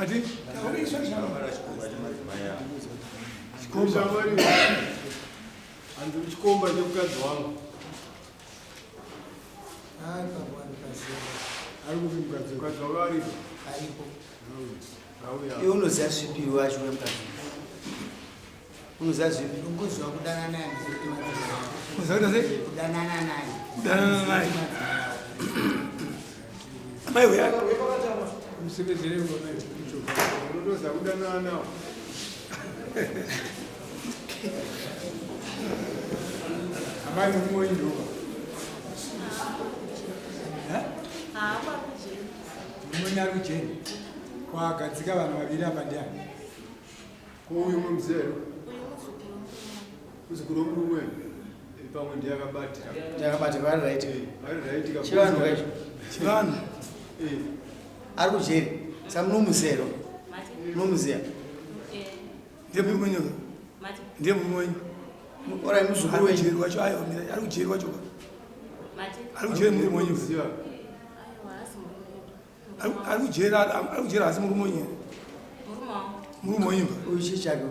Mati? Chikomba. Hanzi chikomba chemukadzi wangu. Ari kupi mukadzi? Mukadzi wako aripo? Aripo. Auya. Iwe unoziva zvipi wacho wemukadzi? Unoziva zvipi? Ndingoziva kudanana naye handizoti madzimai. Unoziva kuita sei? Kudanana naye. Kudanana naye. Amai uya. Musevenzere unotoziva kudanana nawo. Amai murume wenyu ndoka. Murume wenyu ari kujeri. Kwagadzika vanhu vaviri apa ndiani? Ko uyu mumzero? Muzukuru wemurume. Pamwe ndiye akabatira. Ndakabatira vari right. Ari right ka. Chivanhu kacho. Chivanhu. Eh. Ari kujeri. Saka munomuziva here? Munomuziva? Ndiye murume wenyu. Ndiye murume wenyu. Ora muzukuru wenyu. Ari kujeri wacho ayo ari kujeri wacho. Ari kujeri murume wenyu. Ziva. Ari kujeri ari kujeri asi murume wenyu. Murume wenyu. Uyu chii chake?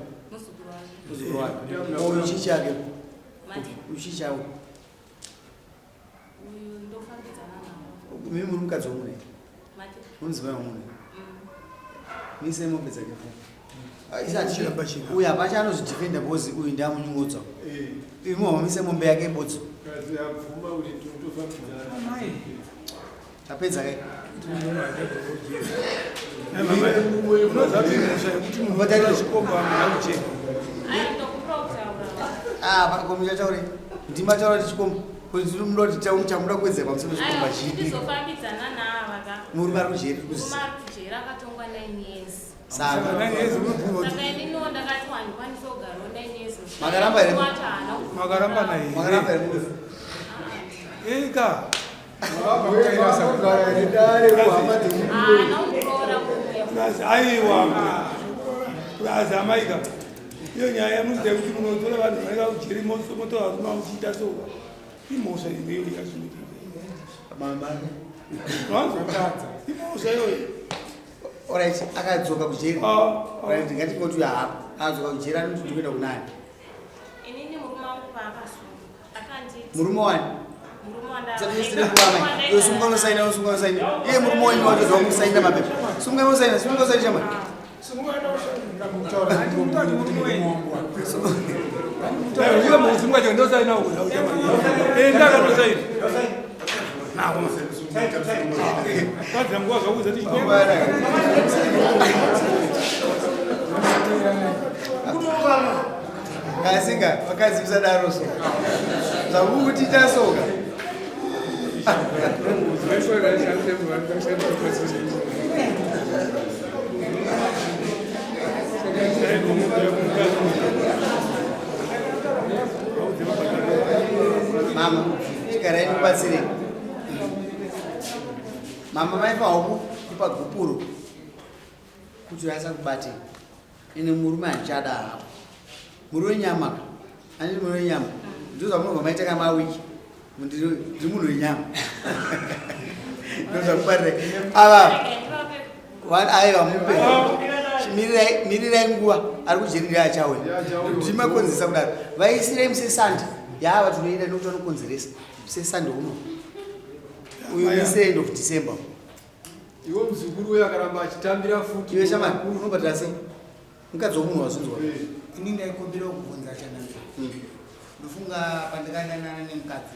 Muzukuru wake. Uyu chii chake? Uyu chii chako? Mimi muri mukadzi womunhu here? Mudzimai womunhu here? Mise mombe dzake fu. Chiramba china. Uyu hapana anozvidefenda because uyu ndiamunyungudza. Eh. Uyu muhomise mombe yake botso. Kazi abvuma kuti totofambidzana. Tapedza kai. Unoziva kuti mhosva yekuti munhu Vatariro. chikomba munhu ari kujeri. Ah, pakomuchataure. Ndimataura kuti chikomba. Kuti munoda kuti chamuda kuwedzera pamusoro pechikomba chii? Ndizofambidzana naava ka. Murume ari kujeri. Murume ari kujeri akatongwa 9 years. Saka Nine years unobvuma kuti Saka ininiwo ndakati handikwanisi kugarawo 9 years. Makaramba here? Wacho haana kubvuma. makaramba naye. makaramba here murume? Eka. Kugara nedare kuhama dzemurume. Haana kundiroora murume. Plus aiwa. Plus amaika. Iyo nyaya yamunoita yekuti munotora vanhu vanenge kujeri motora varume muchiita so. Imhosva iyoyo yazvinoita. Mama. Wanzwa? Imhosva iyoyo. Alright, akadzoka kujeri. Ah, ah. Alright, ngatingoti uyu haapo. Akadzoka kujeri anoti ndikuenda kunani? Inini murume wangu paakasungwa akanditi Murume wani? murume Iwe sunga unosaina, unosunga unosaina. Iye murume wenyu wacho zvamusaina mapepa. Sunga unosaina, sunga unosaina chama. Iwe mudzimu wacho ndosaina uko. Eh ndakatosaina. Nawo. Kadza nguva zvakuudza ti Kasinga, vakadzi musadaro so. Zvamukutiita soka. Mama, chigarai ndikubatsirei. Mama maifawo kupa gupuro kuti asakubate. Ine murume handichada hapo. Murume wenyama ka. Handiti murume wenyama. Ndozvamunobva maita kamawiki. Ndiri munhu wenyama. Ndozvakubarira. Ava aiwa mupe. Mirirai mirirai nguva ari kujerera achauya. Ndimakonzeresa kudaro. Vaisirei musesandi. Yava tinoida nekuti vanokonzeresa. Musesandi uno. Uyu mise end of December. Iwe muzukuru uyo akaramba achitambira futi. Iwe shamani unobhadhara sei? Mukadzi womunhu wazvinzwa. Eh. Ini ndaikumbira kubvunza chananga. Ndofunga pandakadanana nemukadzi.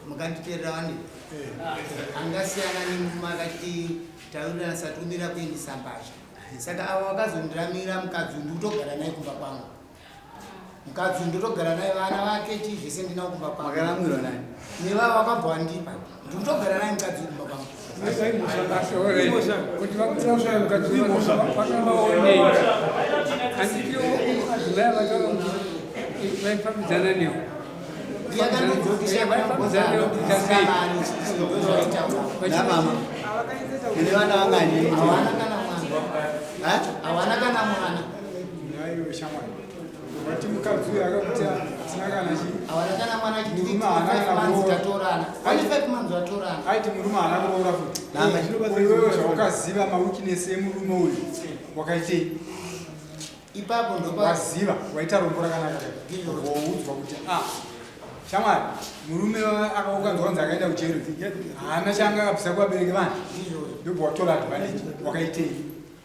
Mukanditeerera wani. Angasiyana nemurume akati taurirana satumira kuendesa mbasha. Saka avo vakazondiramira mukadzi uyu ndikutogara naye kumba kwangu. Mukadzi uyu ndotogara naye vana vake chii zvese ndinawo kumba kwangu. Makaramwirwa nani? Nevava vakabva vandipa. Ndikutogara naye mukadzi uyu kumba kwangu. Kuti vakutsvakutsvaka mukadzi vakambaonei handiti adzimai vataura kuti vaifambidzana newo Namama. Mune vana vangani? Hawana kana mwana. Ha? Hawana kana mwana. Aiwe shamwari. Vati mukadzi uyu akakuti hatina kana chii. Hawana kana mwana. Murume haana kana kuroora. Tatorana pane 5 months vatorana. Aiti murume haana kuroora futi. Nanga. Iwewe zvaukaziva maweakness emurume uyu, wakaitei? Ipapo ndopa Waziva waita rombo rakanaka, woudzwa kuti a shamwari, murume akaukanzwa kunzi akaenda kujeri, haana chaanga akabvisa kuvabereki vanhu. Ndizvozvo. Ndobva watora advantage, wakaitei?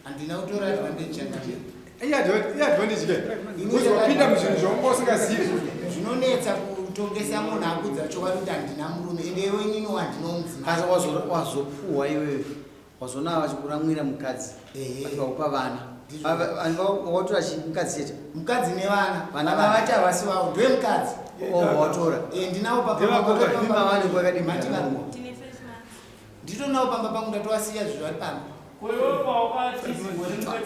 Handina kutora advantage changamire. Iadvantage ke, because wapinda muzvinhu zvaunga usingazivi. Zvinonetsa kutongesa munhu akudza chokwadi kuti handina murume, ende iwe inini wandino mudzimai. Asi wazopuhwa iwewe, wazoona vachikuramwira mukadzi. Vakupa vana. Watora mukadzi chete? Mukadzi nevana. Vana. Vana Vana. vati havasi vavo, ndewemukadzi. Oh, watora. Ndinawo. Mimba vane nguva yakadini? Mati vanhu. Tine 5 months. Nditonawo pamba pangu, ndatowasiya zvinhu vari pamba.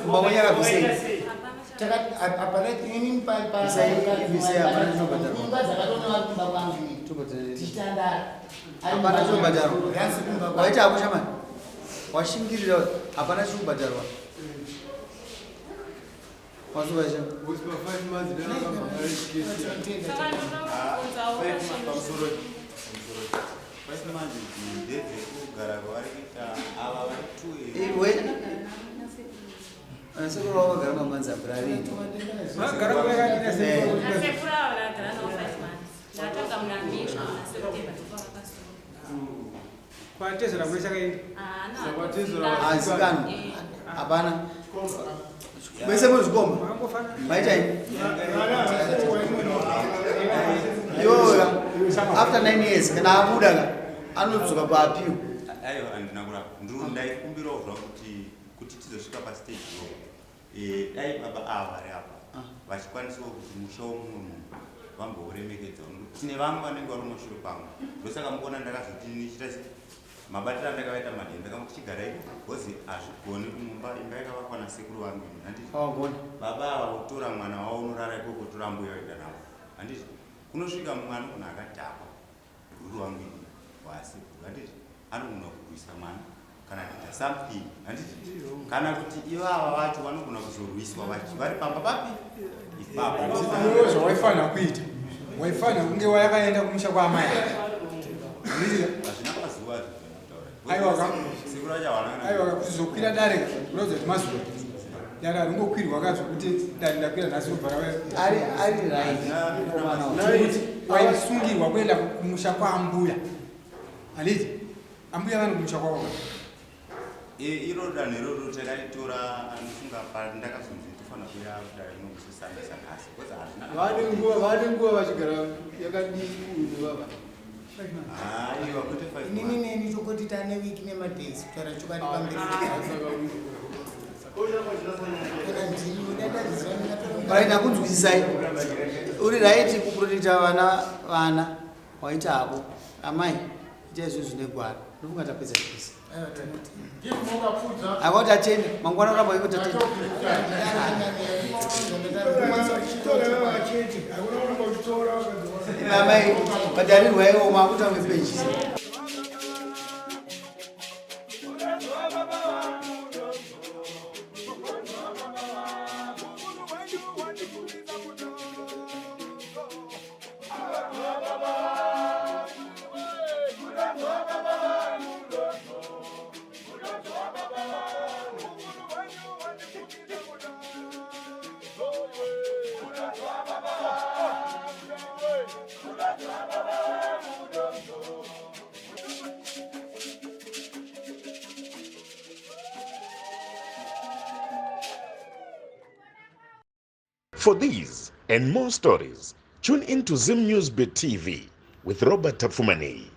Kumba kwenyu akabvisei? Hapana. Hapana inini. Bvisai, hapana chinobhadharwa. Imba dzakatona vari kumba kwangu inini tichitandara. Hapana chinobhadharwa. Yanzi kumba kwangu. Waita hako shamani, washingirira, hapana chirikubhadharwa, wazuvacha. Because pa 5 months ndakamba kesi. Saka ndinobvunzawo Pamusoro, 5 months ndedzekugara kwavari kuita ava vari two here? Iwe anasekuru vavo vagara mamanzi abhurari. Vagara kwakadina? Nasekuru ava ndagara navo 5 months. Ndatanga muna May, muna September ndipo vakasungwa. Kwatezera kwe chakaenda. Haana. Azikanwa hapana, mese muri zvikomba. Makangofanana. Maitai iyoyo, after 9 years kana abuda ka, anodzoka paappeal. Aiwa, handina kurapa, ndiri ndaikumbirawo zva kuti tizosvika pastage iyo, dai baba ava vari apa vachikwanisawo kuti musha womumwe munhu vambouremekedzawo, nekuti tine vamwe vanenge vari mumashure kwangu. Ndosaka mukuona ndakazoti nichita se mabatiro andakavaita madheni, ndakamuti chigarai, because hazvigoni kumumba imba yakavakwa nasekuru vangu ini, handiti? Awagona. Baba ava votora mwana wavo unorara ikoko, tora mbuya oenda navo, handiti? Kunosvika mumwe anogona akadhakwa, ruru wangu ini waasekuru, handiti? Anogona kurwisa mwana kana kuita something, handiti? Kana kuti ivava vacho vanogona kuzorwiswa vari pamba papi ipapo. Iwewe zvawaifanira kuita, waifanira kunge wayakaenda kumusha kwaamai ake, handiti? Hazvina mazuva. Aiwa. Sekuru vacho havana. Aiwa, kuzokwira dare kuratidza kuti mazuva dare haringokwirwa ka zvokuti dare ndakwira nhasi robva rauya. Ari right. Kuti waisungirwa kuenda kumusha kwaambuya, handiti? Ambuya vari kumusha kwavo. Iro danho iroro takaritora, anofunga pandakazonzi tofanira kuya kudare rinokusisambisa nhasi, because hazvina. Vane nguva vachigara yakadii uyu vava? Aiwa, kwete 5 Inini months. neni tokoti tane wiki nemadays, kutaura chokwadi pamberi. Kana ndini dadazizwa. Right, akunzwisisai, uri right kuprotecta vana. Vana waita hako, amai, ita izvozvo zvine gwara. Ndofunga tapedza chipisi. Akauti atende mangwana, uramba iko tatenda. Chitora chete, hakuna kuramba uchitora wakadzi. Amai, bhadharirwa iwo makuta kunge penjisi. For these and more stories, tune in to Zim News Bit TV with Robert Tafumani.